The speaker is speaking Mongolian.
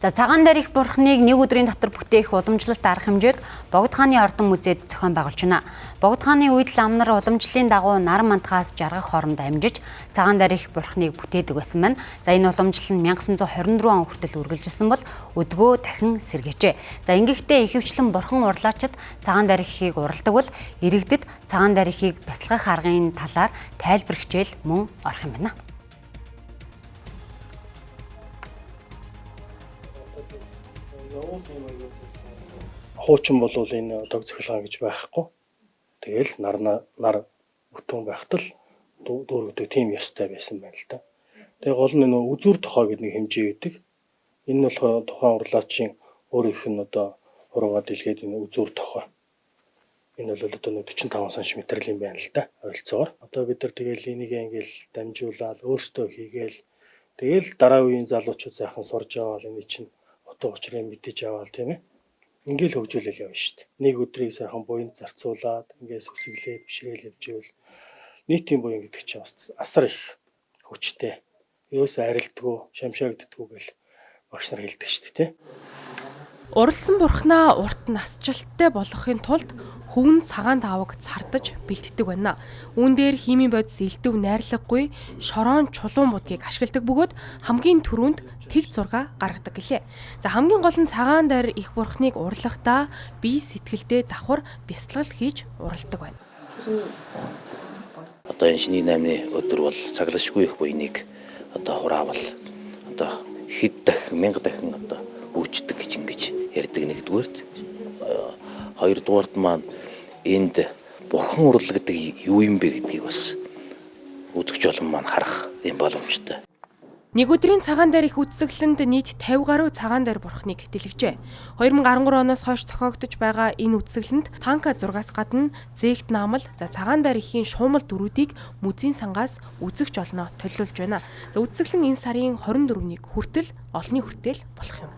За цагаан дээр их бурхныг нэг өдрийн дотор бүтээх уламжлалт арга хэмжээг Богд хааны ордон музейд зохион байгуулж байна. Богд хааны үед лам нар уламжлалын дагуу нар мантахаас жаргах хооронд амжиж цагаан дээр их бурхныг бүтээдэг байсан байна. За энэ уламжлал нь 1924 он хүртэл үргэлжилсэн бол өдгөө дахин сэргээжээ. За ингэхдээ ихэвчлэн бурхан урлаачид цагаан дээр ихийг уралдаг бол иргэдэд цагаан дээр ихийг бясалгах аргын талаар тайлбар хичээл мөн орох юм байна. Хуучин бол энэ дог цахилгаан гэж байхгүй. Тэгэл нар нар бүтэн байхад л дүүргдэг тийм ёстой байсан байна л да. Тэгээ гол нь нөө үзүүр тохой гэдэг нэг хэмжээ гэдэг. Энэ нь болохоор тухайн урлаачийн өөрийнх нь одоо хуруугаа дэлгээд энэ үзүүр тохой. Энэ бол одоо нэг 45 см юм байна л да. Ойролцоогоор. Одоо бид нар тэгэл энийг ингээл дамжуулаад өөрсдөө хийгээл тэгэл дараа үеийн залуучууд сайхан сурж аваад энэ чинь утга учирыг мэдэж аваад тийм ээ. Ингээл хөгжүүлэл явна шүү дээ. Нэг өдрийг сайхан буянд зарцуулаад ингээд сүсэглээд бишрээл явж ивэл нийтийн буян гэдэг чинь бас асар их хүчтэй. Ерөөсөө арилдгүү, шамшаагддгүү гэл багш нар хэлдэг шүү дээ, тийм. Уралсан бурхнаа урт насжилттай болгохын тулд хөвөн цагаан таавыг цардаж бэлддэг байна. Үүн дээр химийн бодис элдв найрлагагүй шорон чулуун будгийг ашигладаг бөгөөд хамгийн түрүүнд тэг зураг гаргадаг гэлээ. За хамгийн гол нь цагаан дээр их бурхныг урлахдаа бие сэтгэлдээ давхар бясалгал хийж уралдаг байна. Одоо энэ шинийн 8-ны өдөр бол цаглашгүй их буйныг одоо хураавал одоо хэд дахин мянга дахин одоо үрждэг гэж ингэж ярьдаг нэгдүгээрт. Хоёрдугаарт маань энд бурхан урлаг гэдэг юу юм бэ гэдгийг бас үзэгч олон маань харах юм боломжтой. Нэг өдрийн цагаан дээр их үзэсгэлэнд нийт 50 гаруй цагаан дээр бурхныг дэлгэжээ. 2013 оноос хойш зохиогдож байгаа энэ үзэсгэлэнд танка зургаас гадна зээгт наамал, за цагаан дээр ихийн шуумал дүрүүдийг музейн сангаас үзэгч олноо төлөвлөж байна. За үзэсгэлэн энэ сарын 24-нийг хүртэл олонний хүртэл болох юм.